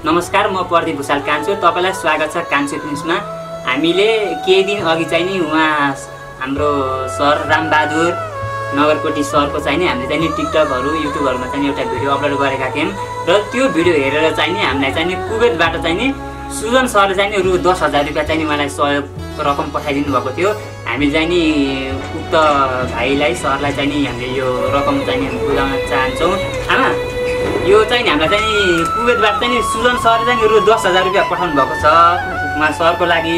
नमस्कार, म प्रदीप भुसाल कान्छो। तपाईलाई स्वागत छ कान्छो न्युजमा। हामीले केही दिन अघि चाहिँ नि उहाँ हाम्रो सर रामबहादुर नगरकोटी सरको चाहिँ नि हामीले चाहिँ नि टिकटकहरु युट्युबहरुमा चाहिँ एउटा भिडियो अपलोड गरेका थियौं र त्यो भिडियो हेरेर चाहिँ नि हामीलाई चाहिँ नि कुवेतबाट चाहिँ नि सुजन सरले चाहिँ नि रु 10,000 रुपैयाँ चाहिँ नि मलाई सहयोग रकम पठाइदिनु भएको थियो। हामी चाहिँ नि उक्त भाइलाई सरलाई चाहिँ नि हामीले यो रकम चाहिँ नि बुझाउन चाहन्छौं। आमा, यो चाहिँ नि हामीलाई चाहिँ नि कुवेतबाट चाहिँ नि सुजन सरले चाहिँ रु 10,000 रुपैयाँ पठाउनु भएको छ उहाँ सरको लागि।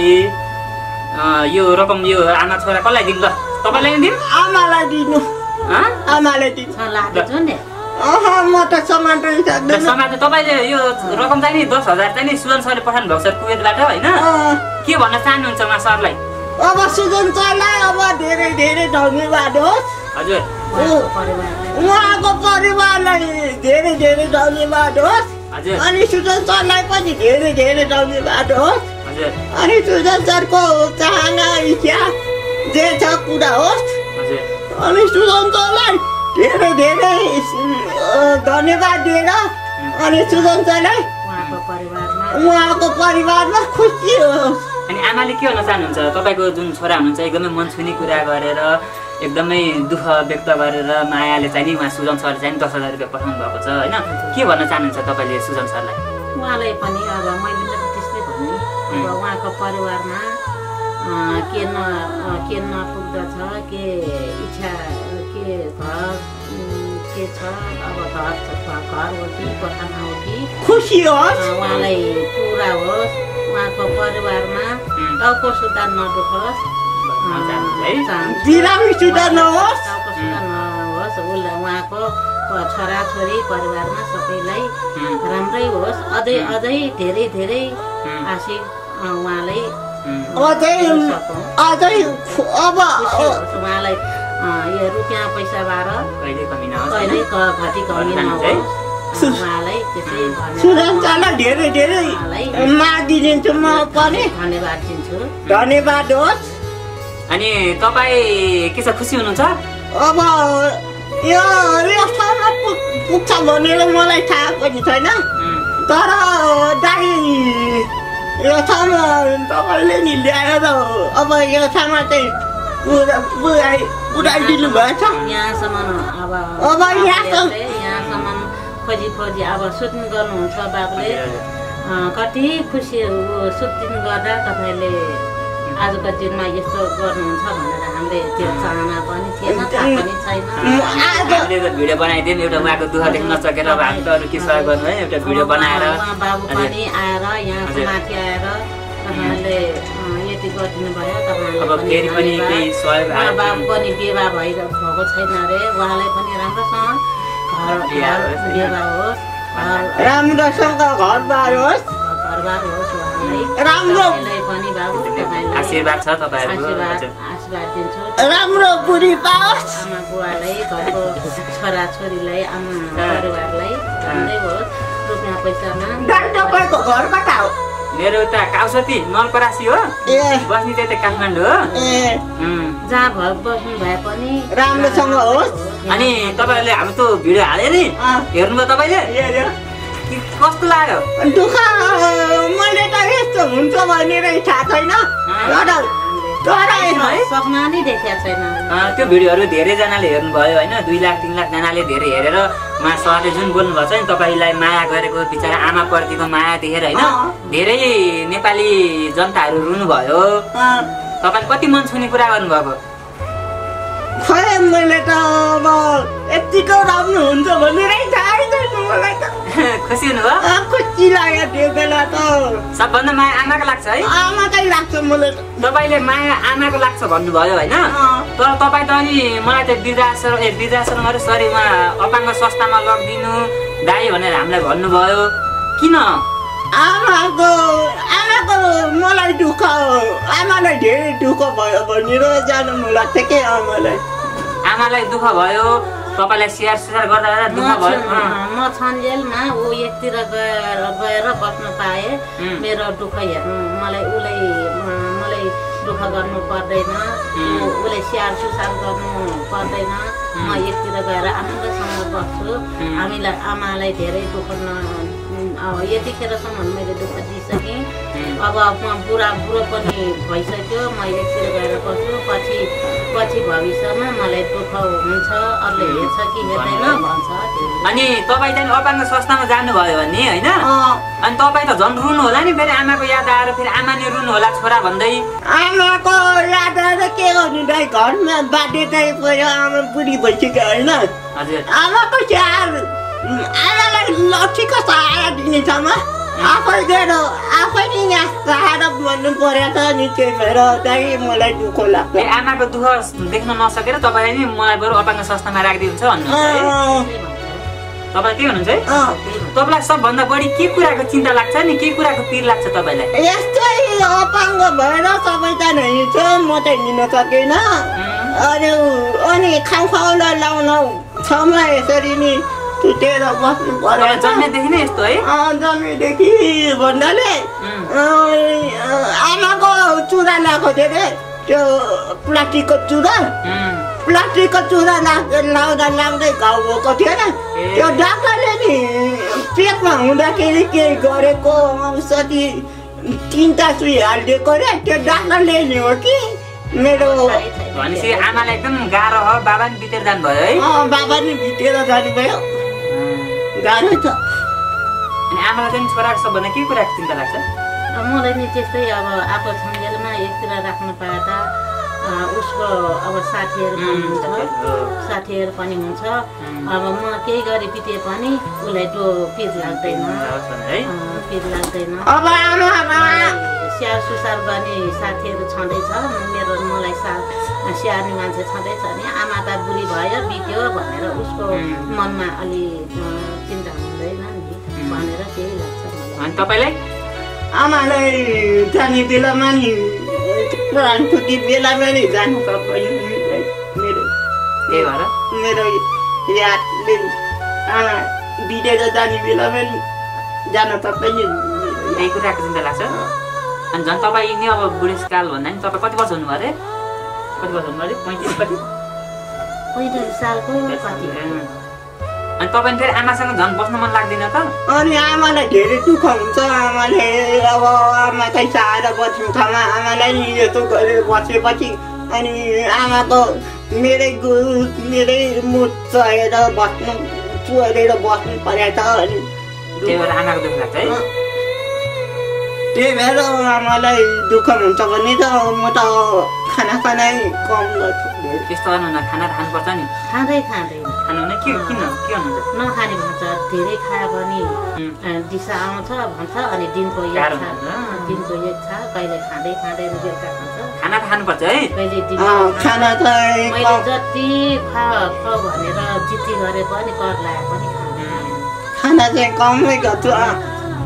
यो रकम यो आमा छोरा कसलाई दिनु ल? तपाईलाई दिनु? आमालाई दिनु। आमालाई दिनु। लाग्छ नि। म त समात्रै सक्दैन। समाते तपाईले यो रकम चाहिँ नि 10,000 चाहिँ नि सुजन सरले पठाउनु भएको छ कुवेतबाट हैन? के भन्न चाहनुहुन्छ उहाँ सरलाई? अब सुजन सरलाई अब धेरै धेरै धन्यवाद होस्। हजुर। उहाँको परिवारलाई धेरै धेरै धन्यवाद होस्। हजुर। अनि सुजन सरलाई पनि धेरै धेरै धन्यवाद होस्। हजुर। अनि सुजन सरको चाहना इच्छा जे छ पुरा होस्। हजुर। अनि सुजन सरलाई धेरै धेरै धन्यवाद दिएर अनि सुजन सरलाई उहाँको परिवारमा खुसी होस्। अनि आमाले के भन्न चाहनुहुन्छ? तपाईको जुन छोरा हुनुहुन्छ एकदमै मन छुने कुरा गरेर एकदमै दुःख व्यक्त गरेर मायाले चाहिँ नि उहाँ सुजन सरले चाहिँ 10,000 रुपैयाँ पठाउनु भएको छ हैन? के भन्न चाहनुहुन्छ तपाईले सुजन सरलाई? उहाँलाई पनि अब मैले पनि त्यस्तै भन्ने अब उहाँको परिवारमा के नपुग्दछ, के इच्छा के घर के छ, अब घर हो कि कोठामा हो कि खुसी होस्, उहाँलाई पुरा होस्। उहाँको परिवारमा टाउको सुधार नदुखोस्, बिरामी सुधार नहोस्, टाउको सुधार नहोस्। उहाँको छोराछोरी परिवारमा सबैलाई राम्रै होस्। अझै अझै धेरै धेरै आशिक उहाँलाई अझै अब उहाँलाई यो रुपियाँ पैसाबाट कहिले कमी नहोस्, कहिले घटी कमी नहोस्। उहाँलाई त्यसै सुजन सरलाई धेरै धेरै मागिदिन्छु म पनि। धन्यवाद दिन्छु। धन्यवाद होस्। अनि तपाई के छ, खुसी हुनुहुन्छ? अब यो ठाउँमा पुग्छ भनेर मलाई थाहा पनि छैन, तर दाइ यो ठाउँमा तपाईँले नि ल्याएर अब यो ठाउँमा चाहिँ पुऱ्याइदिनु भएछ। यहाँसम्म अब यहाँसम्म खोजी खोजी अब सुटिङ गर्नुहुन्छ बाबुले। कति खुसी सुटिङ गर्दा तपाईँले आजको दिनमा यस्तो गर्नुहुन्छ भनेर हामीले त्यो चाहना पनि थिएन, थाहा पनि छैन। हामीले त भिडियो बनाइदियौँ, एउटा उहाँको दुःख देख्न नसकेर अब हामी त अरू के सहयोग गर्नु है, एउटा भिडियो बनाएर उहाँ बाबु पनि आएर यहाँ माथि आएर तपाईँहरूले यति गरिदिनु भयो। अब फेरि पनि केही सहयोग उहाँ बाबु पनि विवाह भएको छैन अरे, उहाँलाई पनि राम्रोसँग विवाह होस्, राम्रोसँग घरबार होस्, घरबार होस्। उहाँलाई राम्रो पनि बाबु आशीर्वाद छ तपाईहरुको। आशीर्वाद दिन्छु। राम्रो बुढी पाओस्। आमा बुवालाई, घरको छोराछोरीलाई, आमा परिवारलाई राम्रै होस्। रुपियाँ पैसामा तपाईँको घर कता हो? मेरो उता काउसती नलपरासी हो, बस्ने चाहिँ काठमाडौँ हो। जहाँ बस्नु भए पनि राम्रोसँग होस्। अनि तपाईहरुले हाम्रो त्यो भिडियो हाले नि हेर्नुभयो तपाईले? कस्तो लाग्यो? दुःख मैले त यस्तो हुन्छ भनेर थाहा छैन, सपना नै देखेको छैन। त्यो भिडियोहरू धेरैजनाले हेर्नुभयो होइन, 2 लाख 3 लाख जनाले धेरै हेरेर उहाँ सरले जुन बोल्नुभएको छ नि तपाईँलाई माया गरेको बिचरा आमाप्रतिको माया देखेर होइन धेरै नेपाली जनताहरू रुनुभयो। तपाईले कति मन छुने कुरा गर्नुभएको? खै मैले त अब यतिको राम्रो हुन्छ भनेरै थाहै छैन मलाई त। खुसी हुनुभयो? खुसी लाग्यो त्यो बेला त। सबभन्दा माया आमाको लाग्छ है? आमाकै लाग्छ मलाई। तपाईले माया आमाको लाग्छ भन्नुभयो होइन, तर तपाईँ त अनि मलाई त वृद्धाश्रम सरी उहाँ अपाङ्ग संस्थामा लगिदिनु दाइ भनेर हामीलाई भन्नुभयो, किन? आमाको मलाई दुःख, आमालाई धेरै दुःख भयो भनेर जानु मन लाग्छ के आमालाई दुःख भयो। तपाईलाई स्याहार सुसार गर्दा दुःख भयो। म छन्जेलमा ऊ एकतिर गएर बस्न पाए मेरो दुःख हेर्नु मलाई दुःख गर्नु पर्दैन, उसलाई स्याहार सुसार गर्नु पर्दैन। म एकतिर गएर आनन्दसँग बस्छु। हामीलाई आमालाई धेरै दुःख यतिखेरसम्म मैले दुःख दिइसकेँ। अब म बुढो पनि भइसक्यो, म एकतिर गएर बस्छु, पछि भविष्यमा मलाई दुःख हुन्छ, अरूले हेर्छ कि हेर्दैन भन्छ। अनि तपाईँ चाहिँ अपाङ्ग संस्थामा जानुभयो भने होइन, अनि तपाईँ त झन् रुनु होला नि, फेरि आमाको याद आएर फेरि आमा नि रुनु होला छोरा भन्दै। आमाको याद आएर के गर्नु दाइ, घरमा बाध्यता पऱ्यो, आमा बुढी भइसक्यो होइन। आमाको स्याहार आमालाई लक्ष्मीको सहारा दिनेछम्म आफै गएर आफै नि सहारा भन्नु पर्यो त नि, त्यही भएर चाहिँ मलाई दुःख लाग्छ। आमाको दुःख देख्न नसकेर तपाईँलाई नि मलाई बरु अपाङ्ग संस्थामा राखिदिनुहुन्छ भन्नुहुन्छ। तपाईँ के भन्नुहुन्छ है? तपाईँलाई सबभन्दा बढी के कुराको चिन्ता लाग्छ नि, के कुराको पिर लाग्छ तपाईँलाई? यस्तै अपाङ्ग भएर सबैजना हिँड्छ, म त हिँड्न सकेन। अनि खाउन लाउन छमा यसरी नि छुटेर बस्नु पर्यो। जन्मेदेखि नै यस्तो है? जन्मेदेखि भन्नाले आमाको चुरा लगाएको थियो अरे, त्यो प्लास्टिकको चुरा लाउँदै घाउ भएको थियो नि, त्यो डाक्टरले नि पेटमा हुँदाखेरि केही गरेको औषधि 3टा सुई हालिदिएको रे, त्यो डाक्टरले नि हो कि मेरो। भनेपछि आमालाई एकदम गाह्रो हो, बाबा नि बितेर जानुभयो है? बाबा नि बितेर जानुभयो, गाह्रो छ। अनि आमालाई चाहिँ छोराको सबभन्दा के कुराको चिन्ता लाग्छ? मलाई नि त्यस्तै, अब आफू छन्जेलमा एकतिर राख्न पाए त उसको अब साथीहरू पनि हुन्छ। अब म केही गरी बिते पनि उसलाई त्यो पिर लाग्दैन। अब स्याहार सुसार गर्ने साथीहरू छँदैछ, मलाई स्याहार्ने मान्छे छँदैछ भने आमा त बुढी भयो बित्यो भनेर उसको मनमा अलि चिन्ता हुँदैन नि भनेर त्यही लाग्छ। अनि तपाईँलाई? आमालाई जाने बेलामा नि प्राण छुट्टी बेलामा नि जानु सक्दैन। मेरो यादले आमा बितेर जाने बेलामा नि जान सक्दैन। यही कुराको चिन्ता लाग्छ। अनि झन् तपाईँ नि अब बुढेसकाल भन्दा नि तपाईँ कति वर्ष हुनुभयो अरे? 35 कति? 35 सालको कति। अनि तपाईँ फेरि आमासँग झन् बस्न मन लाग्दैन त? अनि आमालाई धेरै दुःख हुन्छ। आमाले अब आमा चाहिँ सहारा बस्नु ठाउँमा आमालाई यस्तो गरेर बसेपछि अनि आमाको मेरै मुख चहेर बस्नु चोरेर बस्नु परेको छ। अनि त्यही भएर आमाको दुःख लाग्छ है? त्यही भएर आमालाई दुःख हुन्छ भने त म त खाना कम गर्छु। त्यस्तो गर्नु खाना खानुपर्छ नि। खाँदैन खानु नै के भन्नुहुन्छ? नखाने भन्छ, धेरै खायो भने दिशा आउँछ भन्छ। अनि दिनको एक छ, कहिले खाँदै बेलुका खान्छ। खाना खानुपर्छ है? कहिले खाना त मैले जति खाऊ भनेर जिद्दी गरे पनि कर लाए पनि खाना चाहिँ कमै गर्छु,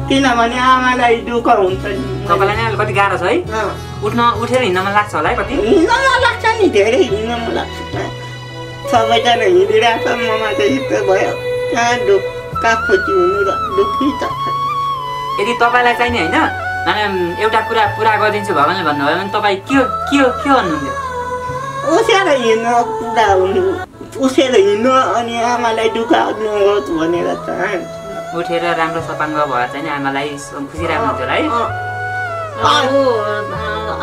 किनभने आमालाई दुःख हुन्छ नि। तपाईँलाई नै कति गाह्रो छ है? उठेर हिँड्न मन लाग्छ होला है? कति हिँड्न मन लाग्छ नि, धेरै हिँड्न मन लाग्छ। सबैजना हिँडिरहेको छ, ममा चाहिँ यस्तो भयो। कहाँ ढुक्का खोजी हुनु र दुःखी छ। यदि तपाईँलाई चाहिँ नि होइन एउटा कुरा पुरा गरिदिन्छु भगवान्ले भन्नुभयो भने तपाईँ के भन्नुहुन्थ्यो? उसेर हिँड्नु अनि आमालाई दुःख नहोस् भनेर चाहन्छु। उठेर राम्रो सपाङ्ग भएर चाहिँ आमालाई खुसी राख्नुहुन्थ्यो है?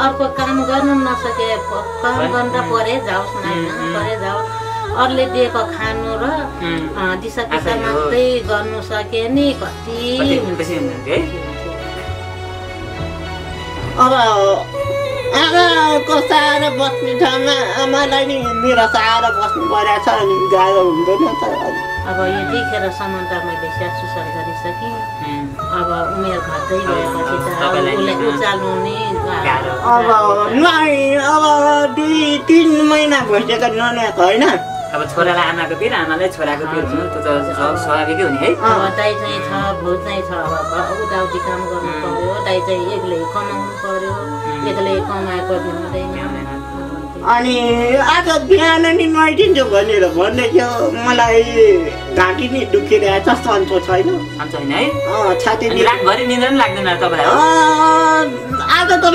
अर्को काम गर्नु नसके काम गर्न परे जाओस् परे जाओस्, अरूले दिएको खानु र दिशा पिसा मात्रै गर्नु सके नि कति खुसी हुनुहुन्थ्यो है? अब आमाको सहारा बस्ने ठाउँमा आमालाई नि मेरो सहारा बस्नु परेको छ अनि गाह्रो हुँदैन त। अब यतिखेरसम्म त मैले स्याहार सुसार गरिसकेँ। अब उमेर घट्दै गएपछि त उसलाई उचाल्नु नै गाह्रो। अब 2-3 महिना भइसक्यो नल्याएको होइन। अब छोरालाई आमाको पिर, आमालाई छोराको पिर हुनु त्यो त स्वाभाविकै हुने है? अब दाइ चाहिँ छ, भोज चाहिँ छ, अब उदाउदी काम गर्नु पर्यो, दाइ चाहिँ एक्लै कमाउनु पर्यो, एक्लै कमाएको हुँदैन। अनि आज बिहान नि नुहाइदिन्छु भनेर भन्दैथ्यो, मलाई घाँटी नि दुखिरहेको छ, सन्चो छैन। सन्चो होइन है? छाती रातभरि निद्रा पनि लाग्दैन तपाईँलाई? आज त म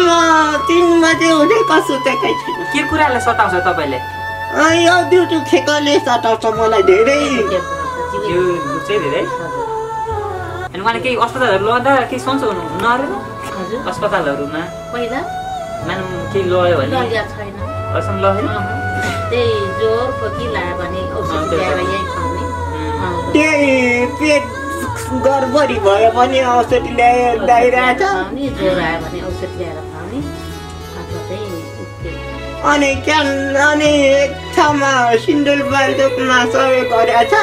3 बजे उठेको सुतेकै छैन। के कुराले सताउँछ तपाईँले? यो दिउँसो खेकले सताउँछ मलाई धेरै। अनि उहाँले केही अस्पतालहरू लग्दा केही सन्चो नअरेन हजुर अस्पतालहरूमा पहिला मानौँ केही लग्यो भने लगेको छैन अहिलेसम्म लगेन त्यही ज्वरो खोकी लाग्यो भने औषध ल्याएर यही खुवाउने त्यही पेट गडबडी भयो भने औषधि ल्याइरहेछ खुवाउने ज्वरो आयो भने औषध ल्याएर खुवाउने अथवा चाहिँ अनि अनि एक ठाउँमा सिन्धुलीमा सबै गरेछ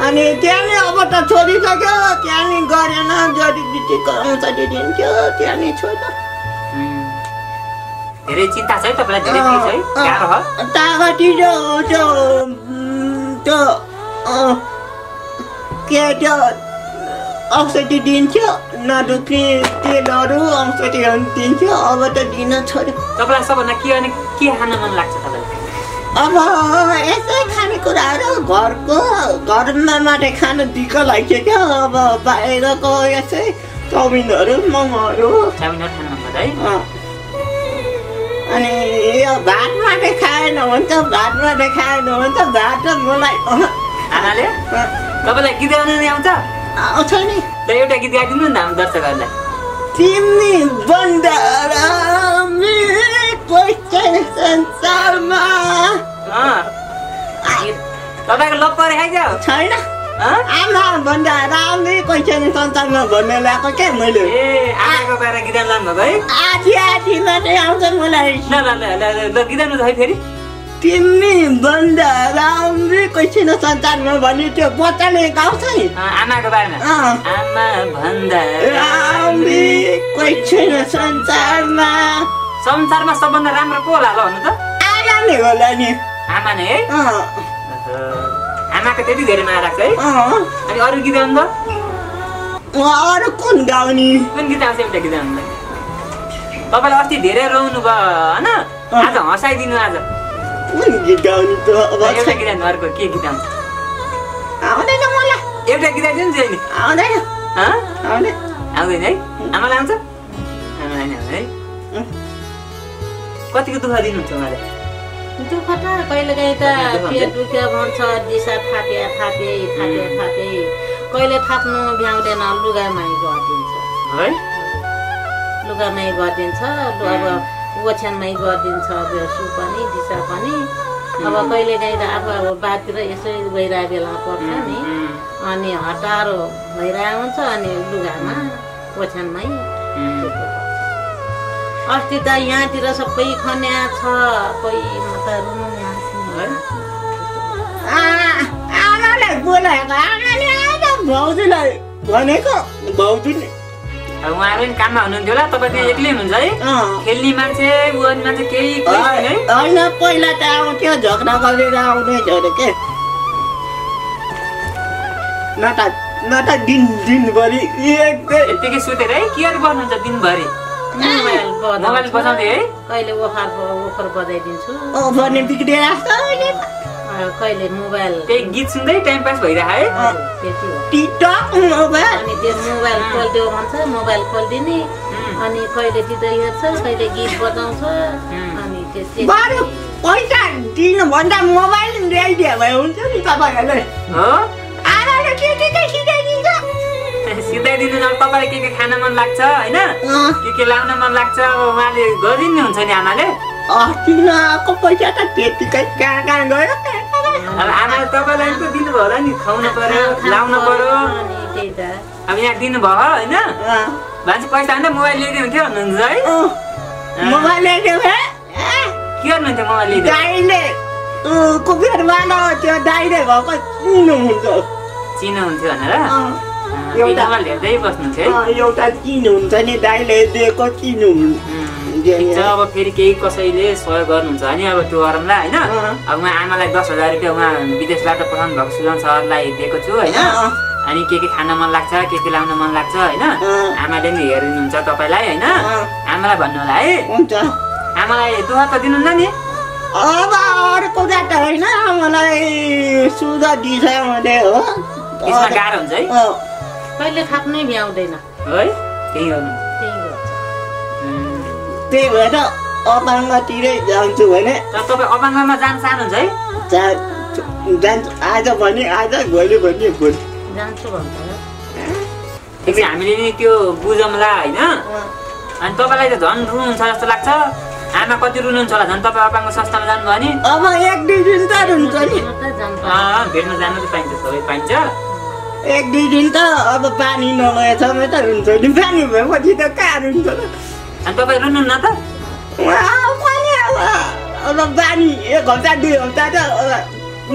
अनि त्यहाँनिर अब त छोडिसक्यो त्यहाँनिर गरेन जडीबुटीको औषधि दिन्थ्यो त्यहाँनिर छोड्यो धेरै चिन्ता छ है तपाईँलाई धेरै के छ है गाह्रो हो तागती त्यो औषधि दिन्थ्यो नदुख्ने तेलहरू औषधिहरू दिन्थ्यो अब त दिन छोड्यो तपाईँलाई सबभन्दा के खान मन लाग्छ तपाईँलाई अब यसै खानेकुराहरू घरमा मात्रै खान दिक्क लागिसक्यो अब बाहिरको यसै चाउमिनहरू मोमोहरू खान मन पर्छ है अनि यो भात मात्रै खाएन भने त भात मलाई आमाले तपाईँलाई गीत गाउनु नि आउँछ आउँछ नि त एउटा गीत गाइदिनु नि हाम्रो दर्शकहरूलाई तिमी बन्दारा कोही छैन संसारमा तपाईँको लप परे खाइजाऊ छैन आमा भन्दा राम्रै कोही छैन संसारमा भन्ने ल्याएको क्या मैले ए आमाको बारे गीत गाउनु भएको है आधी मात्रै आउँछ मलाई ल गीत गाउनु है फेरि तिमी भन्दा राम्रै कोही छैन संसारमा भन्ने त्यो बच्चाले गाउँछ नि आमाको बारेमा आमा भन्दा राम्रै कोही छैन संसारमा सबभन्दा राम्रो को होला ल भन्नु त आमा नै होला नि आमा नै है आमाको त्यति धेरै माया लाग्छ है अनि अरू गीत गाउनु त अरू कुन गाउने कुन गीत आउँछ एउटा गीत गाउनु तपाईँले अस्ति धेरै रोउनु भयो होइन आज हँसाइदिनु आज कुन गीत गाउने त अब एउटा गीत गाउनु अर्को के गीत आउँछ आउँदैन मलाई एउटा गीत गाइदिनु नि आउँदैन आउँदैन है आमालाई आउँछ आमालाई नि आउँछ है कतिको दुःख दिनुहुन्छ उहाँले दुःख त कहिलेकाहीँ त पेट दुख्यो भन्छ दिशा थापे कहिले थाप्नु भ्याउँदैन लुगामाई गरिदिन्छ है लुगामाई गरिदिन्छ अब ओछ्यानमै गरिदिन्छ बेसु पनि दिशा पनि अब कहिलेकाहीँ त अब बाततिर यसै गइरहेको बेला पर्छ नि अनि हतारो भइरहेको हुन्छ अनि लुगामा ओछ्यानमै अस्ति त यहाँतिर सबै खन्या छ कोही म त रुनु आमालाई बोलाएको आमाले आएर भाउजूलाई भनेको भाउजूले अब उहाँहरू पनि काममा हुनुहुन्थ्यो होला तपाईँ त्यहाँ एक्लै हुनुहुन्छ है खेल्ने मान्छे बुहानी मान्छे केही होइन पहिला त आउँथ्यो झगडा गरेर आउने झरे के न त दिनभरि यत्तिकै सुतेर है के गर्नुहुन्छ दिनभरि मोबाइल बजाउँदै है कहिले ओखर बजाइदिन्छु भने बिग्रिएर कहिले मोबाइल त्यही गीत सुन्दै टाइम पास भइरहेको है त्यति हो टिकटक मोबाइल अनि त्यो मोबाइल खोलिदियो भन्छ मोबाइल खोलिदिने अनि कहिले दिँदै हेर्छ कहिले गीत बजाउँछ अनि त्यस्तै पैसा दिनुभन्दा मोबाइल ल्याइदियो भए हुन्छ नि तपाईँहरूले आमाले के सिकाइदिन्छ सिधाइदिनु अब तपाईँलाई के खान मन लाग्छ होइन के लाउन मन लाग्छ अब उहाँले गरिदिनु हुन्छ नि आमाले अस्तिको पैसा त त्यतिकै कहाँ गयो अब आमाले तपाईँलाई पो दिनुभयो होला नि खुवाउनु पर्यो लाउनु पर्यो त्यही त अब यहाँ दिनुभयो होइन भन्छ पैसा होइन मोबाइल ल्याइदिनु हुन्थ्यो भन्नुहुन्छ है मोबाइल ल्याइदियो के गर्नुहुन्थ्यो मोबाइल ल्याइदियो दाइले कुकुरवाला त्यो दाइले भएको चिन्नुहुन्थ्यो भनेर एउटा हेर्दै बस्नुहुन्थ्यो है एउटा चिन्नुहुन्छ नि दाइले दिएको चिन्नुहुन्छ अब फेरि केही कसैले सहयोग गर्नुहुन्छ भने अब त्यो गरौँला होइन अब उहाँ आमालाई 10,000 रुपियाँ उहाँ विदेशबाट पठाउनु भएको सुजन सरलाई दिएको छु होइन अनि के खान मन लाग्छ के लाउन मन लाग्छ होइन आमाले नि हेरिदिनुहुन्छ तपाईँलाई होइन आमालाई भन्नु होला है आमालाई दुःख त दिनुहुन्न नि अब अर्को कुरा त होइन मलाई सुधा दिइसक्यो भने हो त्यसमा गाह्रो हुन्छ है कहिले थाप्नै भ्याउँदैन है त्यही गर्नु त्यही भएर अपाङ्गतिरै जान्छु भने तपाईँ अपाङ्गमा जान चाहनुहुन्छ है जान्छु आज भने आज भोलि भने भोलि जान्छु भन्छ ठिक छ हामीले नि त्यो बुझौँला होइन अनि तपाईँलाई त झन् रुनुहुन्छ जस्तो लाग्छ आमा कति रुनुहुन्छ होला झन् तपाईँ अपाङ्ग संस्थामा जानुभयो नि अब 1-2 दिन त रुन्छ नि भेट्न जानु त पाइन्छ सबै पाइन्छ 1-2 दिन त अब पानी नभएसम्म त रुन्छ नि पानी भएपछि त कहाँ रुन्छ अनि तपाईँ रुनुहुन्न त अब बानी 1 हप्ता 2 हप्ता त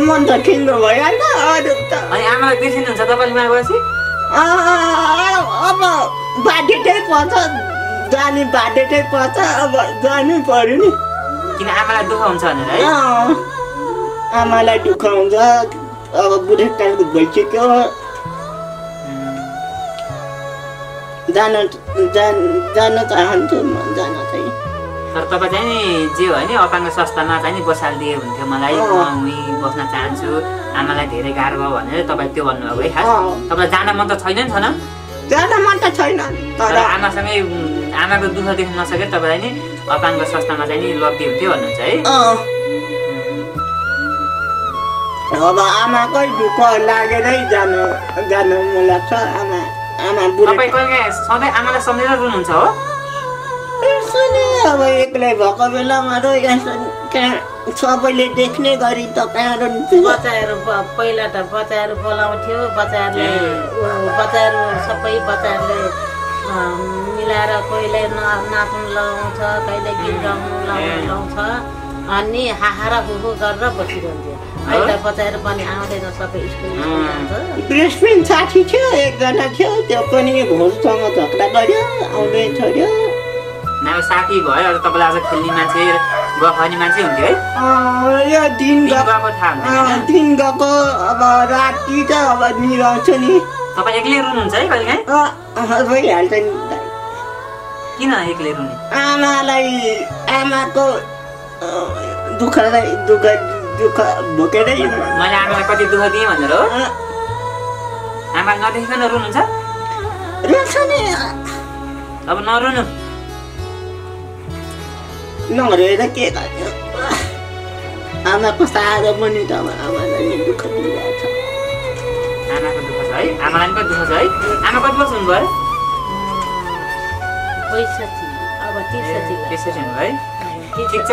मन त खिङ्गो भइहाल्छ अनि आमालाई बिर्सिनुहुन्छ तपाईँले माया गएपछि अब बाध्यतै पर्छ जाने बाध्यतै पर्छ अब जानै पर्यो नि किन आमालाई दुःख हुन्छ भनेर है आमालाई दुःख हुन्छ अब बुढेसकाल भइसक्यो जान चाहन्छु म जान चाहिँ तर तपाईँ चाहिँ नि जे हो नि अपाङ्ग संस्थामा चाहिँ नि बसालिदिए हुन्थ्यो मलाई म उहीँ बस्न चाहन्छु आमालाई धेरै गाह्रो भयो भनेर तपाईँ त्यो भन्नुभएको है खास तपाईँलाई जान मन त छैन नि छैन जान मन त छैन तर आमासँगै आमाको दुःख देख्न नसके तपाईँलाई नि अपाङ्ग संस्थामा चाहिँ नि लगिदिए हुन्थ्यो भन्नुहुन्छ है अब आमाकै दुःख लागेरै जान मन लाग्छ आमा तपाईँ कहिले सधैँ आमालाई सम्झेर रुनुहुन्छ हो अब एक्लै भएको बेलामा सबैले देख्ने गरी त कहाँ बच्चाहरू पहिला त बच्चाहरू बोलाउँथ्यो बच्चाहरू सबै बच्चाहरूले मिलाएर कहिले नाच्नु लगाउँछ कहिले गीत गाउनु लगाउँछ अनि हाहारा हुहु गरेर बसिरहन्थ्यो अहिले बच्चाहरू पनि आउँदैन सबै स्कुल जान्छ ब्रेस्टमेन साथी थियो एकजना थियो त्यो पनि भोजसँग झगडा गर्यो आउँदै छोड्यो साथी भयो अब तपाईँलाई आज खेल्ने मान्छे गफर्ने मान्छे हुन्थ्यो है यो दिन गएको अब राति त अब निभाउँछु नि तपाईँ एक्लै रुनुहुन्छ है कहिले भइहाल्छ नि किन एक्लै रुने आमाको दुःख भोकेरै मैले आमालाई कति दुःख दिएँ भनेर हो आमाले नदेखिकन रुनुहुन्छ अब नरुनु नहेरेर के गर्यो आमाको साह्रो पनि त आमालाई दुःख दिइरहेछ आमाको दुःख छ है आमालाई पनि दुःख छ है आमा कति वर्ष हुनुभयो 63 हुनु है ठिक छ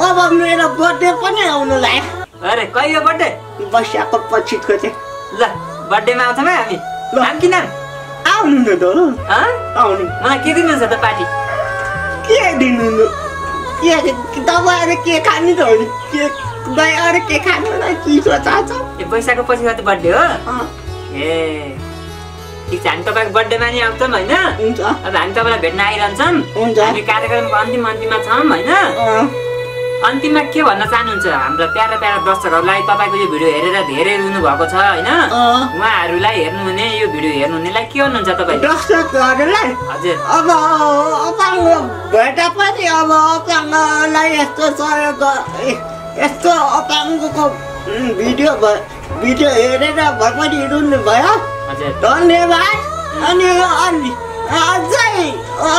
अब मेरो बर्थडे पनि आउनु लाग्यो अरे कहिले बर्थडे वर्षको पछिको चाहिँ ल बर्थडेमा आउँछौँ है हामी नाम के नाम आउनु न त आउनु मलाई के दिनुहुन्छ त पार्टी के दिनु तपाईँहरू के खानु त हो अरू के खानु न चिसो चाहन्छ पैसाको पछि त बर्थडे हो ए ठिक छ हामी तपाईँको बर्थडेमा नि आउँछौँ होइन हुन्छ अब हामी तपाईँलाई भेट्न आइरहन्छौँ हामी कार्यक्रमको अन्तिममा छौँ होइन अन्तिममा के भन्न चाहनुहुन्छ हाम्रो प्यारा दर्शकहरूलाई तपाईँको यो भिडियो हेरेर धेरै रुनु भएको छ होइन उहाँहरूलाई हेर्नुहुने यो भिडियो हेर्नुहुनेलाई के भन्नुहुन्छ तपाईँ दर्शकहरूलाई हजुर अब अपाङ्ग भेटा पनि अब अपाङ्गलाई यस्तो अपाङ्गको भिडियो हेरेर भए पनि रुनु भयो धन्यवाद अनि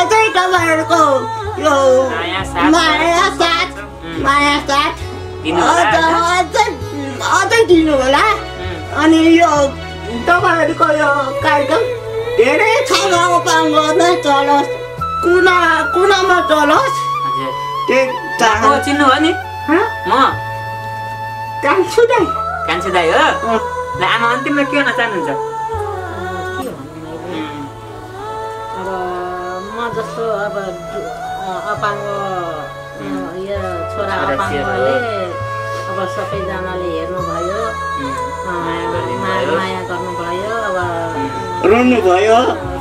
अझै तपाईँहरूको यो माया साथ अझै दिनु होला अनि यो तपाईँहरूको यो कार्यक्रम धेरै ठाउँमा अपाङ्ग चलोस् कुनामा चलोस् चिन्नु हो नि म कान्छु दाई हो ल आमा अन्तिममा के भन्न चाहनुहुन्छ अब म जस्तो अब अपाङ्ग यो छोरा अपाङ्गले अब सबैजनाले हेर्नुभयो माया गर्नुभयो अब रोनु भयो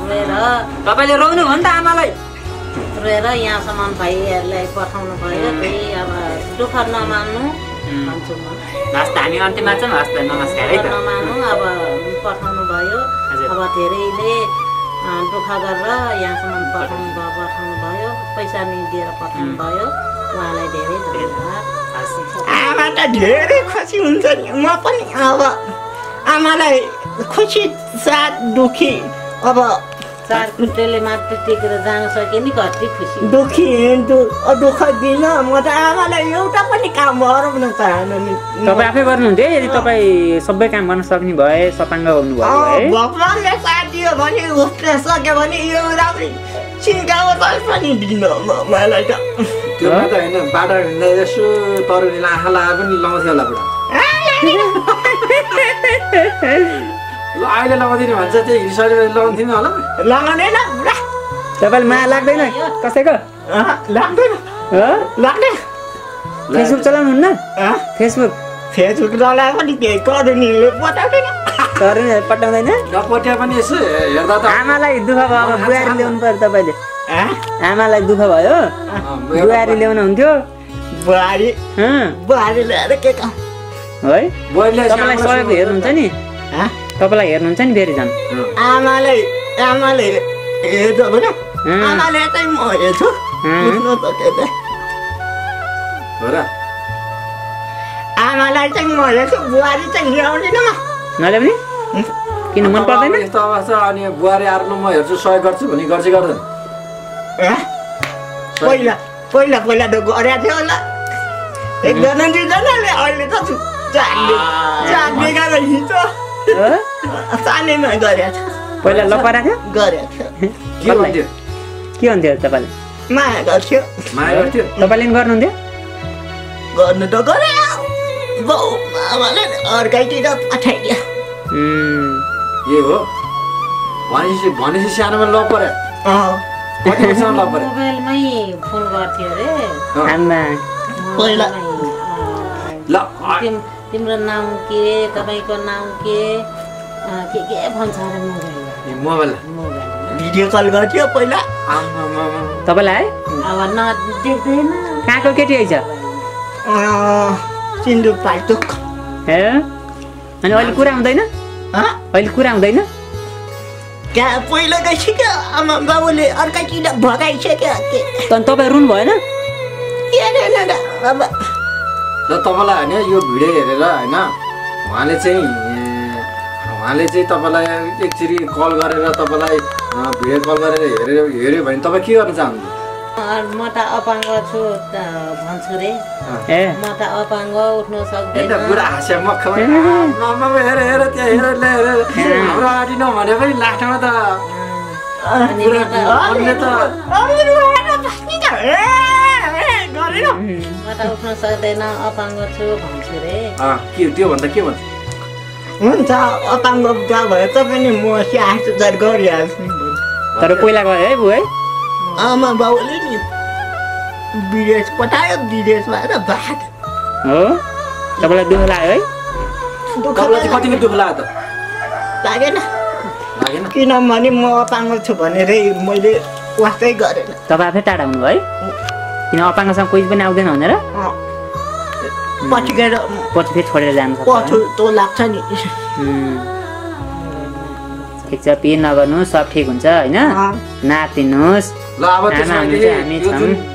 रोएर तपाईँले रोउनु हो नि त आमालाई रोएर यहाँसम्म भाइहरूलाई पठाउनु भयो त्यही अब दुःख नमान्नु भन्छु म हामी अन्तिममा छौँ हस्त नमस्कार है त नमान्नु अब पठाउनु भयो अब धेरैले दुःख गरेर यहाँसम्म पठाउनु भयो पैसा नि दिएर पठाउनु भयो उहाँलाई धेरै धन्यवाद आमा त धेरै खुसी हुन्छ नि म पनि अब आमालाई खुसी साथ दुखी अब चार खुट्टेले मात्र टेकेर जान सके नि कति खुसी दुःख दिन म त आमालाई एउटा पनि काम गराउन चाहनु नि तपाईँ आफै गर्नुहुन्थ्यो यदि तपाईँ सबै काम गर्न सक्ने भए सपाङ्ग हुनुभयो भगवानले साथ दियो सकियो भने उसले सक्यो भने यो राम्रै सिकाउँ पनि दिनु मलाई त त्यो मात्र होइन बाटो हिँड्दा यसो तरुनीलाई आँखा लगाएर पनि लगाउँथ्यो होला बुढा ल अहिले लगाउँदिनँ भन्छ चाहिँ हिँडिसकेर लगाउँथ्यो होला लगाउँदैन बुढा तपाईँले माया लाग्दैन कसैको लाग्दैन लाग्दैन फेसबुक चलाउनुहुन्न फेसबुक चलाए पनि केही तरुनीले बताउँदैन तरुनीहरू पठाउँदैन नपट्या पनि यसो हेर्दा त आमालाई दुःख भयो अब बुहारी ल्याउनु पर्यो तपाईँले आमालाई दुःख भयो बुहारी ल्याउनु हुन्थ्यो बुहारी ल्याएर के काम है तपाईँलाई सहयोग हेर्नुहुन्छ नि तपाईँलाई हेर्नुहुन्छ नि फेरि झन् आमाले हेर्छ भने आमाले चाहिँ म हेर्छु बुझ्नु त के हो र आमालाई चाहिँ म हेर्छु बुहारी चाहिँ ल्याउँदिनँ म नल्याउने किन मन पर्दैन यस्तो अवस्था अनि बुहारी आर्नु म हेर्छु सहयोग गर्छु भने गर्छ गर्दैन पहिला पहिला पहिला त गरेको थियो होला एकजना दुईजनाले अहिले त चाँडे गएर हिँड्छ सानैमा गरेको थियो पहिला लपरा थियो गरेको थियो के भन्थ्यो तपाईँले माया गर्थ्यो तपाईँले नि गर्नुहुन्थ्यो गर्नु त गरे बाउ आमाले अर्कैतिर पठाइदियो ए हो भनेपछि सानोमा ल पर्यो कति वर्षमा ल पर्यो मोबाइलमै फोन गर्थ्यो अरे आमा पहिला ल तिम्रो नाम के तपाईँको नाम के भन्छ अरे मोबाइल भिडियो कल गर्थ्यो पहिला तपाईँलाई अब देख्दैन कहाँको केटी आइछ सिन्दुर पाल्टुक ए अनि अहिले कुरा हुँदैन अहिले कुरा हुँदैन त्यहाँ पहिलाकै सिक्यो आमा बाबुले अर्कैतिर भगाइसक्यो के तपाईँ रुनु भएन के रहेन र अब र तपाईँलाई होइन यो भिडियो हेरेर होइन उहाँले चाहिँ तपाईँलाई एकचोटि कल गरेर तपाईँलाई भिडियो कल गरेर हेऱ्यो भने तपाईँ के गर्न चाहनुहुन्छ म त अपाङ्ग छु भन्छु रे म त अपाङ्ग उठ्नु सक्दैन बुढा हाँस्या मख हेर हेर त्यहाँ हेर हाम्रो अगाडि नभने पनि लास्टमा त म त उठ्नु सक्दैन अपाङ्ग छु भन्छु रे के त्यो भन्दा के भन्छ हुन्छ अपाङ्ग भए पनि म स्याहार गरिहाल्छु तर पहिला गयो है बुवा है आमा बाउले नि विदेश पठायो विदेशमा र भात हो तपाईँलाई दुःख लाग्यो है तपाईँलाई कतिको दुःख लाग्यो त लागेन लागेन किनभने म अपाङ्ग छु भनेर मैले वास्तै गरेन तपाईँ आफै टाढा हुनुभयो है किन अपाङ्गसँग कोही पनि आउँदैन भनेर पछि गएर पछि फेरि छोडेर जानु पछि त लाग्छ नि ठिक छ पिर नगर्नु सब ठिक हुन्छ होइन नातिनुहोस् ल अब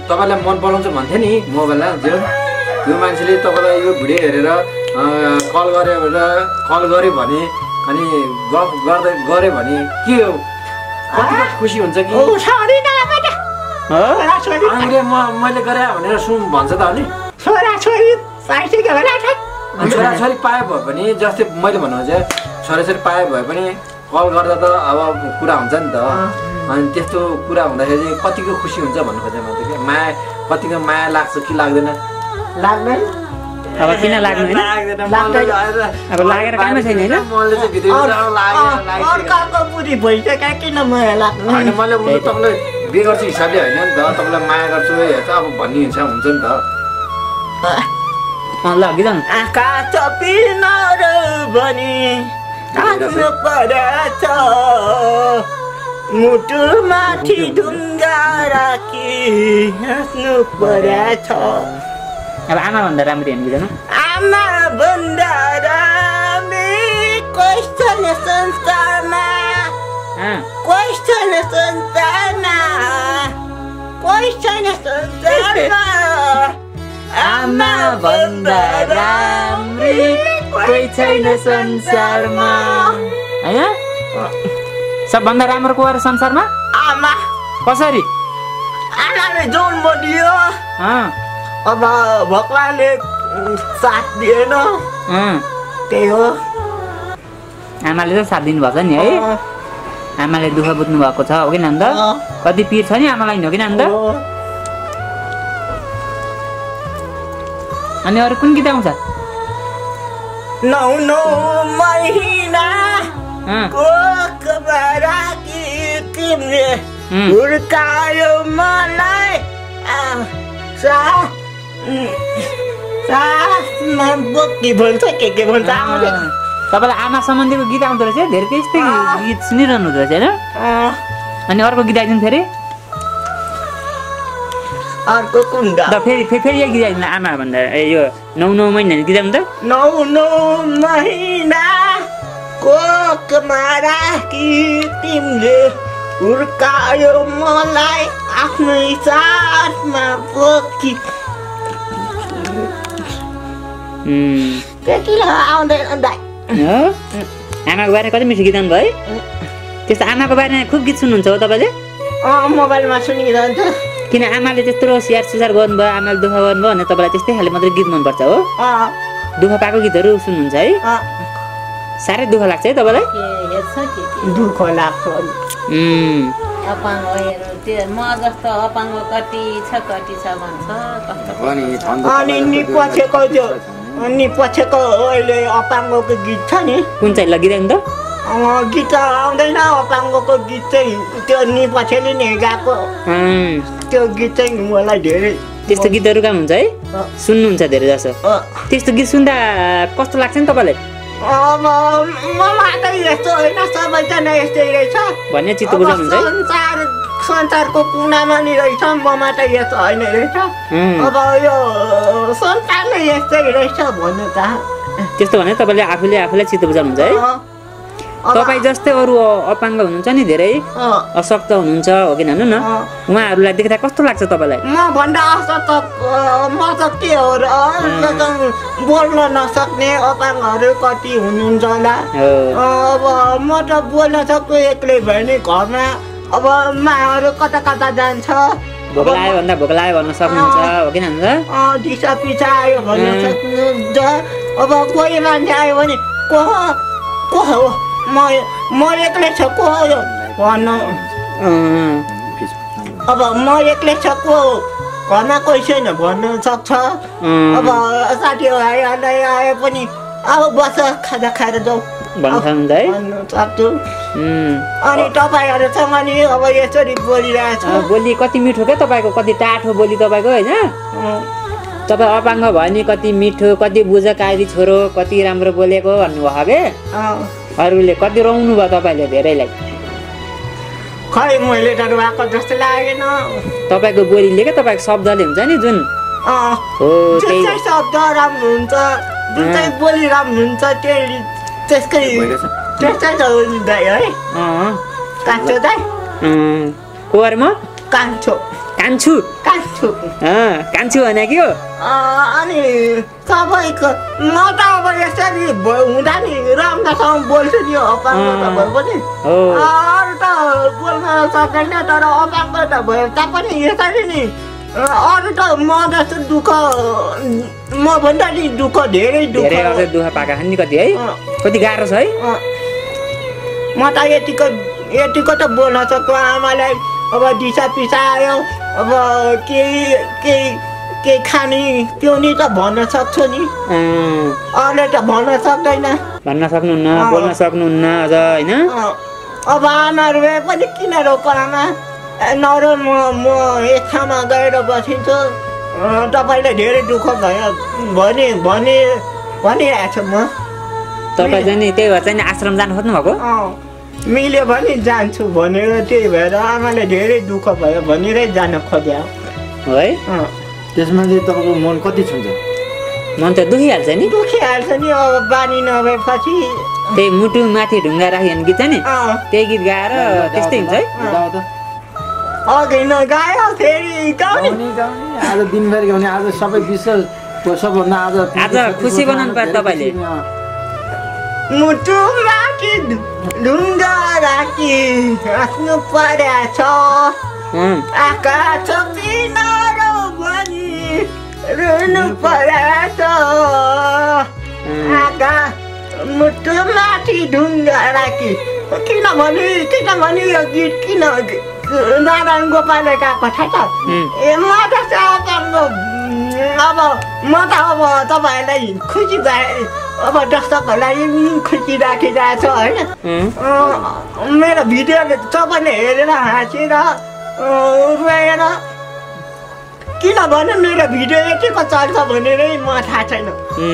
तपाईँलाई मन पराउँछ भन्थ्यो नि मोबाइललाई त्यो मान्छेले तपाईँलाई यो भिडियो हेरेर कल गऱ्यो भने अनि गफ गर्दै गऱ्यो भने के कतिको खुसी हुन्छ कि मैले गरे भनेर भन्छ त अनि छोराछोरी पाए भए पनि जस्तै मैले भन्नु चाहिँ छोराछोरी पाए भए पनि कल गर्दा त अब कुरा हुन्छ नि त अनि त्यस्तो कुरा हुँदाखेरि चाहिँ कतिको खुसी हुन्छ भन्नु खोजेँ म त कि माया कतिको माया लाग्छ कि लाग्दैन लाग्दैन अब किन लाग्दैन अब लागेर कामै छैन होइन मैले चाहिँ अर्काको बुढी भइसक्यो किन माया लाग्नु होइन मैले तपाईँलाई बिहे गर्छु हिसाबले होइन नि त तपाईँलाई माया गर्छु अब भन्ने हिसाब हुन्छ नि त ल गिजाउँ आँखा चपिन भने हाँस्नु परेछ मुटु माथि ढुङ्गा राखी हाँस्नु परेछ अब आमाभन्दा राम्रो हेर्नु गिजाउँ आमा भन्दा राम्री कोही छैन संसारमा कोही छैन संसारमा कोही छैन संसारमा आमा भन्दा राम्री कोही छैन संसारमा होइन सबभन्दा राम्रो को अरे संसारमा आमा कसरी आमाले जोड बनियो अब भगवानले साथ दिएन त्यही हो आमाले चाहिँ साथ दिनुभएको छ नि है आमाले दुःख बुझ्नु भएको छ हो कि नन्द कति पिर छ नि आमालाई हो कि नन्द अनि अरू कुन गीत आउँछ 9 महिना कोखमा राखी तिमीले हुर्कायो मलाई सासमा बोकी भन्छ के भन्छ तपाईँलाई आमा सम्बन्धीको गीत आउँदो रहेछ धेरै त्यस्तै गीत सुनिरहनु हुँदो रहेछ होइन अनि अर्को गीत आइदिनु फेरि अर्को कुन फेरि एक गीत आइदिनु आमा भन्दा यो 9 महिना गीत आउनु त 9 महिना कोखमा राखी तिमीले हुर्कायो मलाई आफ्नै साथमा बोकी किन आउँदैन दाइ आमाको बारेमा कति मिठो गीत आउनु भयो त्यस्तो आमाको बारेमा खुब गीत सुन्नुहुन्छ हो तपाईँले मोबाइलमा सुनिरहन्छ किन आमाले त्यत्रो स्याहार सुसार गर्नुभयो आमाले दुःख गर्नुभयो भने तपाईँलाई त्यस्तै खाले मात्रै गीत मनपर्छ हो दुःख पाएको गीतहरू सुन्नुहुन्छ है साह्रै दुःख लाग्छ है तपाईँलाई दुःख लाग्छ अपाङ्ग म जस्तो अपाङ्ग कति छ भन्छ अनि पछिको अहिले अपाङ्गको गीत छ नि कुन चाहिँ लगिरहेको त गीत आउँदैन अपाङ्गको गीत चाहिँ त्यो नि पछिले नि गएको त्यो गीत चाहिँ मलाई धेरै त्यस्तो गीतहरू काम हुन्छ है सुन्नुहुन्छ धेरै जसो त्यस्तो गीत सुन्दा कस्तो लाग्छ नि तपाईँलाई अब ममा त यस्तो होइन सबैजना यस्तै रहेछ भन्ने चित्त बुझाउनुहुन्छ है संसारको कुनामा नि रहेछ ममा त यस्तो होइन रहेछ अब यो संसार नै यस्तै रहेछ भन्नु त त्यस्तो भने तपाईँले आफूलाई चित्त बुझाउनुहुन्छ है तपाईँ जस्तै अरू अपाङ्ग हुनुहुन्छ नि धेरै अशक्त हुनुहुन्छ हो कि भन्नु न उहाँहरूलाई देख्दा कस्तो लाग्छ तपाईँलाई म भन्दा अशक्त म त के हो र बोल्न नसक्ने अपाङ्गहरू कति हुनुहुन्छ होला अब म त बोल्न सक्छु एक्लै भयो नि घरमा अब माहरू कता कता जान्छ भोक लाग्यो भन्दा भोक लाग्यो भन्न सक्नुहुन्छ हो कि भन्नु दिशा पिछा आयो भन्न सक्नुहुन्छ अब कोही मान्छे आयो भने को हो म एक्लै छ को हो भन्नु अब म एक्लै छ को घरमा कोही छैन भन्न सक्छ अब साथीहरूलाई आए पनि अब बस खाजा खाएर जाऊ भन्नु सक्छु अनि तपाईँहरूसँग नि अब यसरी बोलिरहेछ बोली कति मिठो क्या तपाईँको कति टाठो बोली तपाईँको होइन तपाईँ अपाङ्ग भयो नि कति मिठो कति बुझकारी छोरो कति राम्रो बोलेको भन्नुभयो क्या अरूले कति रुवाउनु भयो तपाईँले धेरैलाई खै मैले त रुवाएको जस्तो लागेन तपाईँको बोलीले क्या तपाईँको शब्दले हुन्छ नि जुन जुन चाहिँ शब्द राम्रो हुन्छ जुन चाहिँ बोली राम्रो हुन्छ त्यसकै त हो दाइ है कान्छो दाइ कोरमा कान्छो कान्छु कान्छु भने के हो अनि सबैको म त अब यसरी हुँदा नि राम्रोसँग बोल्छु नि अपाङ्ग त भए पनि अरू त बोल्न सक्दैन तर अपाङ्ग त भए तापनि यसरी नि अरू त म जस्तो दुःख म भन्दा नि दुःख धेरै दुःख पाएका छन् नि कति है कति गाह्रो छ है म त यतिको त बोल्न सक्छु आमालाई अब दिशा पिसा आयो अब केही खाने पिउने त भन्न सक्छु नि अरूले त भन्न सक्दैन भन्न सक्नुहुन्न बोल्न सक्नुहुन्न अझ होइन अब आमाहरू पनि किन रोक आमा नरो म एक ठाउँमा गएर बसिन्छु तपाईँले धेरै दुःख भयो भनिरहेको छु म तपाईँ चाहिँ नि त्यही भएर चाहिँ आश्रम जानु खोज्नु भएको मिल्यो भने जान्छु भनेर त्यही भएर आमाले धेरै दुःख भयो भनेरै जान खोज्यो है त्यसमा चाहिँ तपाईँको मन कति छुन्छ मन त दुखिहाल्छ नि दुखिहाल्छ नि अब बानी नभएपछि त्यही मुटु माथि ढुङ्गा राखी भने गीत छ नि त्यही गीत गाएर त्यस्तै हुन्छ है अघि नगायो फेरि गाउने आज दिनभरि गाउने आज सबै विश्वको सबभन्दा आज खुसी बनाउनु पर्छ तपाईँले मुटु माथि ढुङ्गा राखी राख्नु परेछ आकाश किनारो भनी रुनु परेछ मुटु माथि ढुङ्गा राखी किनभने यो गीत किन नारायण गोपालले गाएको थाहा छ म त अब म त अब तपाईँहरूलाई खुसी भए अब दर्शकहरूलाई खुसी राखिरहेको छ होइन मेरो भिडियोले सबैले हेरेर हाँसेर रोएर किनभने मेरो भिडियो यतिको चल्छ भनेरै म थाहा छैन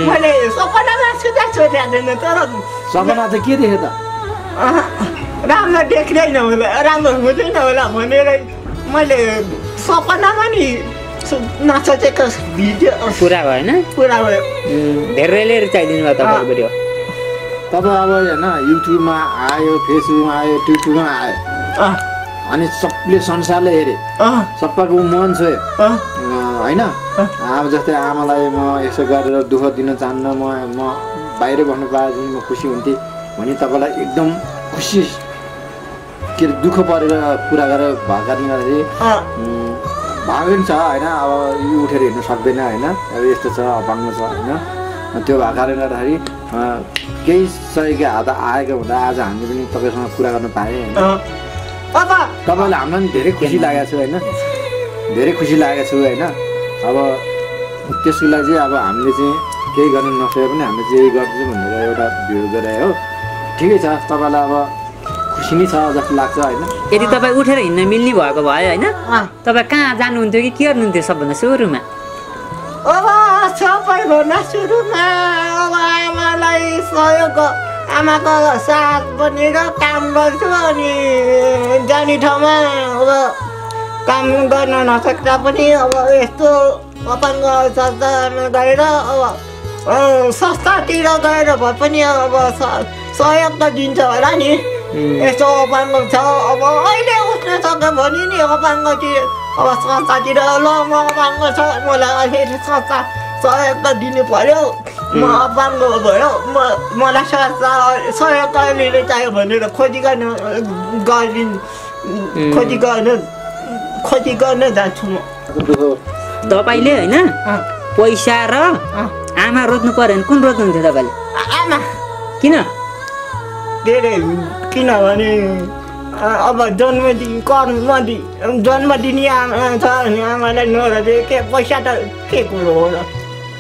मैले सपनामा सुधा सोधेको थिएन तर सपना चाहिँ के देख्यो त राम्रो देख्दैन होला राम्रो हुँदैन होला भनेर मैले सपनामा नि नसोचेको भिडियो पुरा भएन पुरा भयो धेरैले रुचाइदिनु भयो तपाईँको भिडियो तपाईँ अब होइन युट्युबमा आयो फेसबुकमा आयो ट्युटरमा आयो अनि सबले संसारले हेरे सबैको मन छोयो होइन अब जस्तै आमालाई म यसो गरेर दुःख दिन चाहन्न म बाहिर बस्नु पाएँ म खुसी हुन्थेँ भने तपाईँलाई एकदम खुसी के दुःख परेर कुरा गरेर भएको कारणले गर्दाखेरि भएको पनि छ होइन अब यो उठेर हिँड्नु सक्दैन होइन अब यस्तो छ अपाङ्ग छ होइन त्यो भएको कारणले गर्दाखेरि केही सहयोगी हात आएको हुँदा आज हामीले पनि तपाईँसँग कुरा गर्न पाएँ होइन तपाईँलाई हामीलाई पनि धेरै खुसी लागेको छु होइन धेरै खुसी लागेको छु होइन अब त्यसको लागि चाहिँ अब हामीले चाहिँ केही गर्न नसके पनि हामीले चाहिँ यही गर्छु भनेर एउटा भिडियो गरायो हो ठिकै छ तपाईँलाई अब खुसी नै छ जस्तो लाग्छ होइन यदि तपाईँ उठेर हिँड्न मिल्ने भएको भयो होइन तपाईँ कहाँ जानुहुन्थ्यो कि के गर्नुहुन्थ्यो सबभन्दा सुरुमा अब सबैभन्दा सुरुमा अब आमालाई सहयोग आमाको साथ बनेर काम गर्छु अनि जाने ठाउँमा अब काम गर्न नसक्दा पनि अब यस्तो अपाङ्ग संस्थामा गएर अब संस्थातिर गएर भए पनि अब सहयोग त दिन्छ होला नि यस्तो अपाङ्ग छ अब अहिले उठ्न सक्यो भने नि अपाङ्गतिर अब संस्थातिर ल म अपाङ्ग छ मलाई अहिले संस्था सहयोग त दिनु पर्यो म अपाङ्ग भयो मलाई सहयोग कहिले चाहियो भनेर खोजी गर्न जान्छु म तपाईँले होइन पैसा र आमा रोज्नु पर्यो भने कुन रोज्नुहुन्थ्यो तपाईँले आमा किन धेरै किनभने अब जन्मदिने आमा छ भने आमालाई नरोजे के पैसा त के कुरो हो र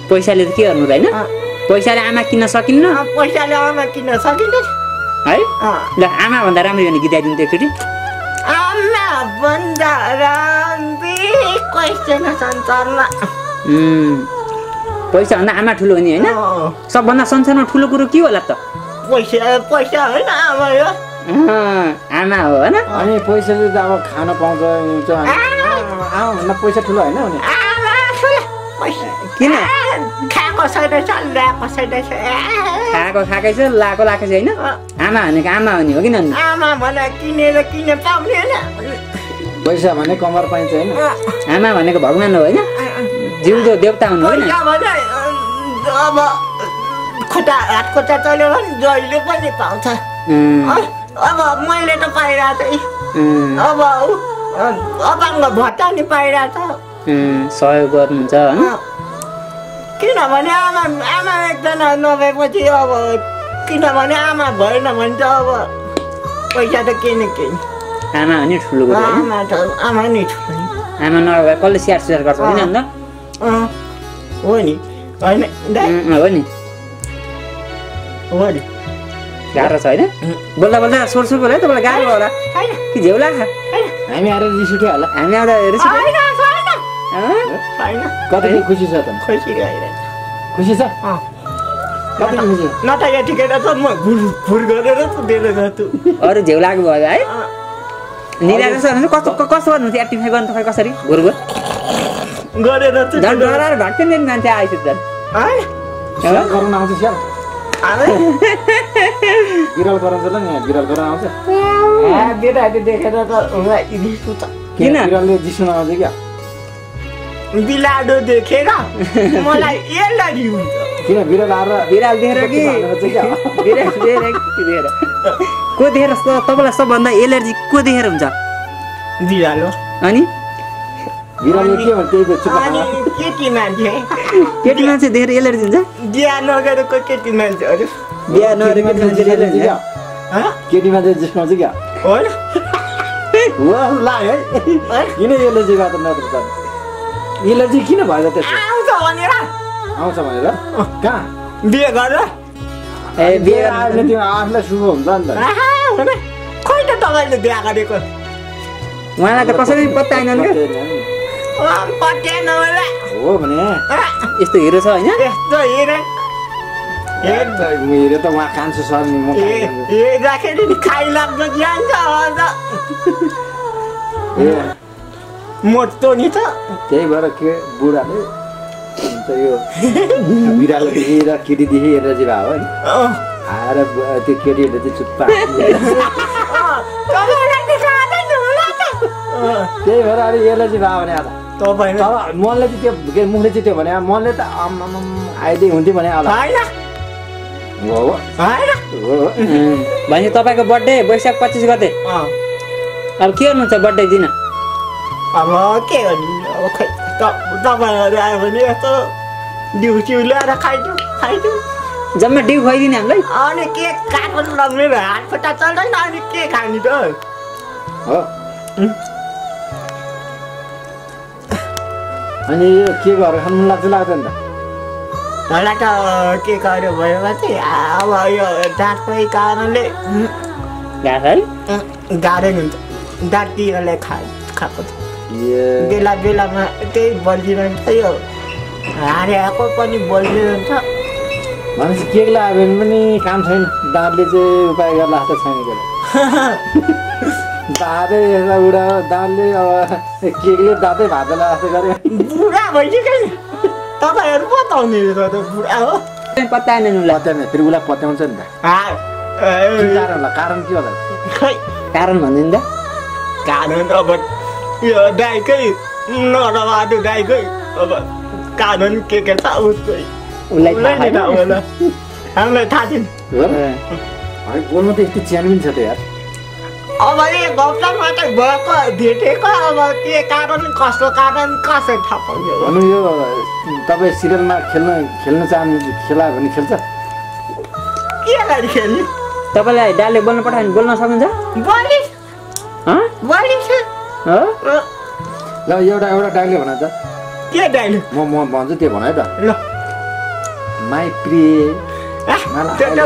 पैसाले त के गर्नु होइन पैसाले आमा किन्न सकिन्न पैसाले आमा किन्न सकिन्छ है ल आमा भन्दा राम्रो भने गीत गाइदिनु त्यो एकचोटि आमा भन्दा राम्रो क्वेसन संसारमा पैसा भन्दा आमा ठुलो हो नि होइन सबभन्दा संसारमा ठुलो कुरो के होला त पैसा होइन आमा हो आमा हो होइन अनि पैसाले त अब खान पाउँछ आमा पैसा ठुलो होइन भने किन खाएको छैन ल्याएको छैन खाएकै छ लाएको छ होइन आमा भनेको आमा हो नि हो किन आमा भने किनेर किन पाउने पैसा भने कमर पाइन्छ होइन आमा भनेको भगवान हो होइन जिउँदो देवता हुनु होइन अब हात खुट्टा चल्यो भने जहिले पनि पाउँछ अब मैले त पाइरहेको छु अब अपाङ्ग भत्ता नि पाइरहेको छ सहयोग गर्नुहुन्छ होइन किनभने आमा एकजना नभएपछि अब किनभने आमा भएन भने त अब पैसा त के न के आमा नि ठुलो आमा नि ठुलो आमा नभए कसले स्याहार सुसार गर्छ होइन अन्त हो नि होइन हो नि गाह्रो छ होइन बोल्दा बोल्दा सोर बोल्यो तपाईँलाई गाह्रो होला कि झेउला हामी आएर रिस उठ्यो होला हामी आउँदा रिस कति खुसी छ त खुसी छ कति खुसी न त यतिखेर त म घुर गरेर दिएर जान्छु अरू झेउ लाग्नु भयो है निराश कस्तो गर्नुहुन्थ्यो एक्टिफाई गर्नु तपाईँ कसरी घुर गरेर झन् डराएर भाग्छ नि मान्छे आएछ झन् गराउन आउँछ स्याल बिराल गराउँछ ल यहाँ बिराल गराउन आउँछ बिरालो देखेर त रिस उठ्छ किन बिरालले जिस्नु आउँछ क्या बिरालो देखेर मलाई एलर्जी हुन्छ किन बिराल आएर बिराल देखेर कि बिराल देखेर को देखेर तपाईँलाई सबभन्दा एलर्जी को देखेर हुन्छ बिरालो अनि बिरालले के भन्छ त्यही बेच्छु केटी मान्छे देखेर एलर्जी हुन्छ बिहा नगरेको केटी मान्छेहरू बिहा नगरेको मान्छे एलर्जी केटीमा चाहिँ जिस्काउँछ क्या होइन लाग्यो है किन एलर्जी गर्दा नत्र त एलर्जी किन भयो त त्यसो आउँछ भनेर आउँछ भनेर कहाँ बिहे गरेर ए बिहे आफूले त्यो आफूलाई शुभ हुन्छ नि त खोइ त तपाईँले बिहा गरेको उहाँलाई त कसरी पत्ता आएन नि पत्याएन होला हो भने यस्तो हिरो छ होइन यस्तो हेरे मेरो त उहाँ कान्छु सर नि म हेर्दाखेरि नि खाइलाग्न जान्छ मोटो नि त त्यही भएर के बुढाले हुन्छ यो बिरालोदेखि र केटीदेखि एलर्जी भयो नि आएर त्यो केटीहरूले चाहिँ चुप्पा त्यही भएर अलिक एलर्जी भयो भने होला तपाईँ मनले चाहिँ त्यो मुखले चाहिँ त्यो भने मनले त आइदिए हुन्थ्यो भने होला हो भनेपछि तपाईँको बर्थडे वैशाख 25 गते अब के गर्नुहुन्छ बर्थडे दिन अब के गर्नु अब खै तपाईँहरू आयो भने यस्तो डिउसिउ ल्याएर खाइदिउँ जम्मा डिउ खुवाइदिने हामीलाई अनि के काट्नु ल मेरो हात खुट्टा चल्दैन अनि के खाने त हो अनि यो के गरेर खानु मन लाग्छ लाग्दैन त मलाई त के गर्यो भयो चाहिँ अब यो दाँतकै कारणले गाह्रै हुन्छ दाँततिरले खाएको छ बेला बेलामा त्यही बलिरहन्छ यो हारेको पनि बलिरहन्छ भनेपछि केक लगायो भने पनि काम छैन दाँतले चाहिँ उपाय गर्ला जस्तो छैन के दाँतै यसलाई उडा दाँतले अब केकले दाँतै भाँच्ला जस्तो गऱ्यो बुढा भइसक्यो नि तपाईँहरू बताउने बुढा हो पत्याएन उसलाई पत्याउने फेरि उसलाई पत्याउँछ नि त कारण होला कारण के होला खै कारण भनिदिनु त कारण अब यो दाइकै नरबहादुर दाइकै अब कारण के छ उसकै उसलाई थाहा उसलाई थाहा होला हामीलाई थाहा छैन है बोल्नु त यस्तो च्यान पनि छ त यार अब यो गौतममा त भएको भेटेको अब के कारण कस्तो कारण कसरी थाहा पाउने हो भन्नु यो तपाईँ सिरियलमा खेल्न चाहनु खेला भने खेल्छ के गरी खेल्ने तपाईँलाई डाले बोल्न पठायो भने बोल्न सक्नुहुन्छ बढी बढी छ हो ल एउटा डाइले भन त के डाइले म भन्छु त्यो भन है त ल माई प्रिय भन त त्यो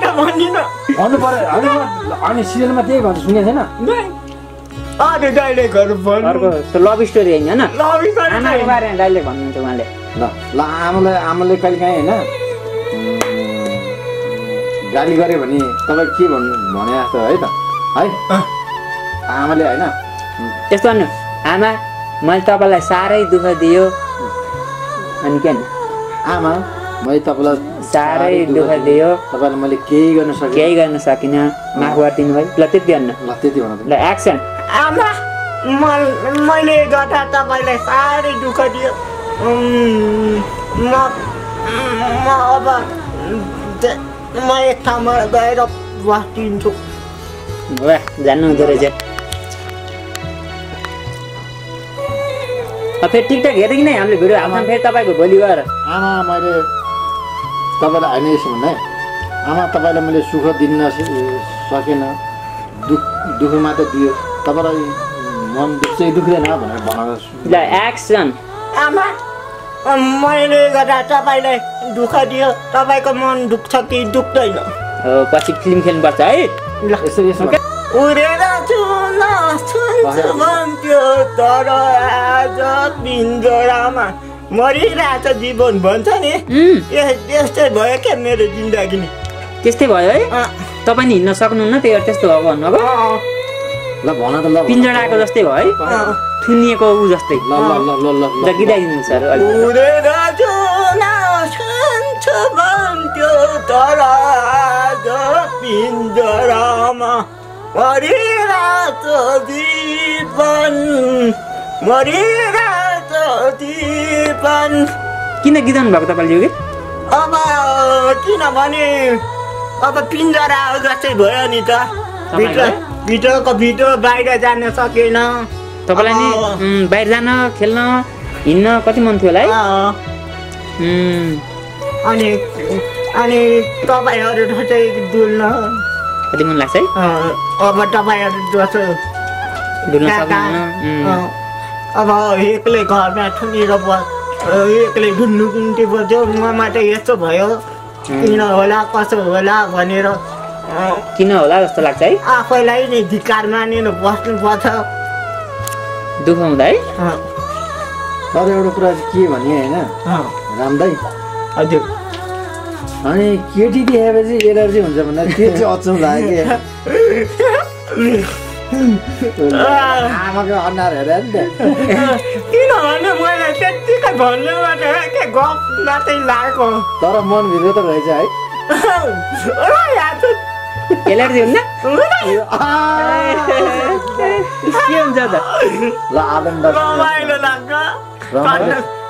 त भन्दिनँ भन्नु पर्यो अनि सिरियलमा त्यही भन्छु सुनेको छैन अरू डाइलेक्टहरू भन्नु अर्को त्यो लभ स्टोरी होइन होइन लभ स्टोरी आमाको बारेमा डाइलेक्ट भन्नुहुन्छ उहाँले ल आमाले कहिले काहीँ होइन गाली गऱ्यो भने तपाईँ के भने जस्तो है त है आमाले होइन यस्तो भन्नु आमा मैले तपाईँलाई साह्रै दुःख दियो अनि के आमा मैले तपाईँलाई साह्रै दुःख दियो तपाईँलाई मैले केही गर्न सकिनँ माफ गरिदिनु भयो ल त्यति भन्नु ल त्यति भन ल एक्सन आमा मैले गर्दा तपाईँलाई साह्रै दुःख दियो म अब म एक ठाउँमा गएर बस्दिन्छु वाह जान्नु हुँदो रहेछ फेरि टिकटक हेरेँ कि नै हामीले भिडियो हाल्छौँ फेरि तपाईँको भोलि गएर आमा मैले तपाईँलाई होइन यसो भन्दा है आमा तपाईँलाई मैले सुख दिन सकेन दुःख मात्रै दियो तपाईँलाई मन दुख्दै दुख्दैन भनेर भनेर ल एक्सन आमा मैले गर्दा तपाईँलाई दुःख दियो तपाईँको मन दुख्छ कि दुख्दैन हो पछि फिल्म खेल्नुपर्छ है ल यसो उडेर छुन्छु भन्थ्यो तर आज पिञ्जरामा मरिरहेछ जीवन भन्छ नि त्यस्तै भयो क्या मेरो जिन्दगी नि त्यस्तै भयो है तपाईँ नि हिँड्न सक्नुहुन्न त्यही भएर त्यस्तो भएको भन्नुभयो ल भन त ल पिञ्जडाको जस्तै भयो है थुनिएको ऊ जस्तै ल गीताइदिनु सर उडेर छुन्छु भन्थ्यो तर आज पिञ्जरामा मरिरहेछ जीवन किन गीत गाउनु भएको तपाईँले यो गीत अब किनभने अब पिञ्जरा जस्तै भयो नि त भित्रको भित्र बाहिर जान सकेन तपाईँलाई नि बाहिर जान खेल्न हिँड्न कति मन थियो होला है अनि अनि तपाईँहरू चाहिँ डुल्न कति मन लाग्छ है अब तपाईँहरू जस्तो डुल्न सक्नुहुन्न अब एक्लै घरमा ठुनेर एक्लै डुल्नु निम्ति बज्यो ममा चाहिँ यस्तो भयो किन होला कसो होला भनेर किन होला जस्तो लाग्छ है आफैलाई नै धिक्कार मानेर बस्नुपर्छ दुःख हुँदा है तर एउटा कुरा चाहिँ के भने होइन राम दाइ हजुर अनि केटी देखाएपछि एलर्जी हुन्छ भन्दा त्यो चाहिँ अचम्म लाग्यो आमाको अनुहार हेरेर नि त किनभने मैले त्यत्तिकै भन्नुबाट के गफ मात्रै लागेको तर मनभित्र त रहेछ है एलर्जी हुन्न के हुन्छ त ल आदम रमाइलो लाग्छ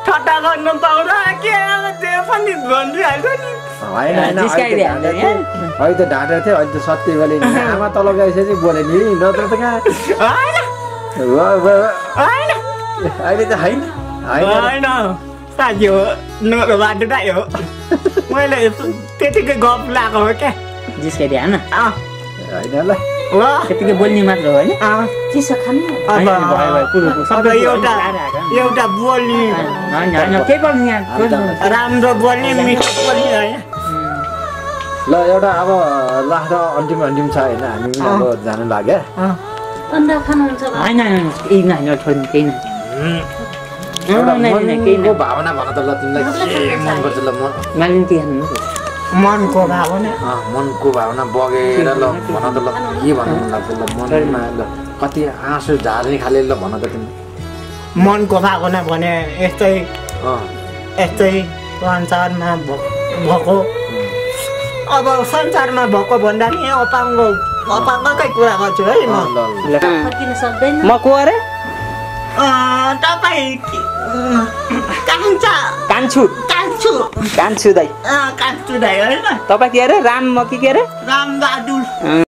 ठट्टा गर्नु पाउँदा के त्यो पनि भनिहाल्छ नि होइन अहिले त ढाँटेर थियो अहिले त सत्य बोले नि आमा तल गएपछि बोले नि नत्र त कहाँ अहिले त होइन होइन साथी हो नरो बाटो नै हो मैले त्यतिकै गफ लगाएको हो क्या जिस्काइदियो होइन होइन ल त्यतिकै बोल्ने मात्र हो होइन चिसो खानु अब एउटा बोल्ने केही पर्दैन यहाँ राम्रो बोल्ने मिठो बोल्ने होइन ल एउटा अब लास्ट अन्तिम छ होइन हामी अब जानु लाग्यो अन्डा खानुहुन्छ होइन केही होइन छोड्नु केही मनको भावना भन त ल तिमीलाई के मन पर्छ ल मालिन के खानु मनको भावना मनको भावना बगेर ल भन त ल के भन्नु मन लाग्छ ल मनमा ल कति आँसु झार्ने खाले ल भन त तिमी मनको भावना भने यस्तै संसारमा भएको अब संसारमा भएको भन्दा नि अपाङ्गकै कुरा गर्छु है म फर्किन सक्दैन म को अरे तपाईँ कान्छु दाइ कान्छु दाइ होइन तपाईँ के अरे राम म के अरे रामबहादुर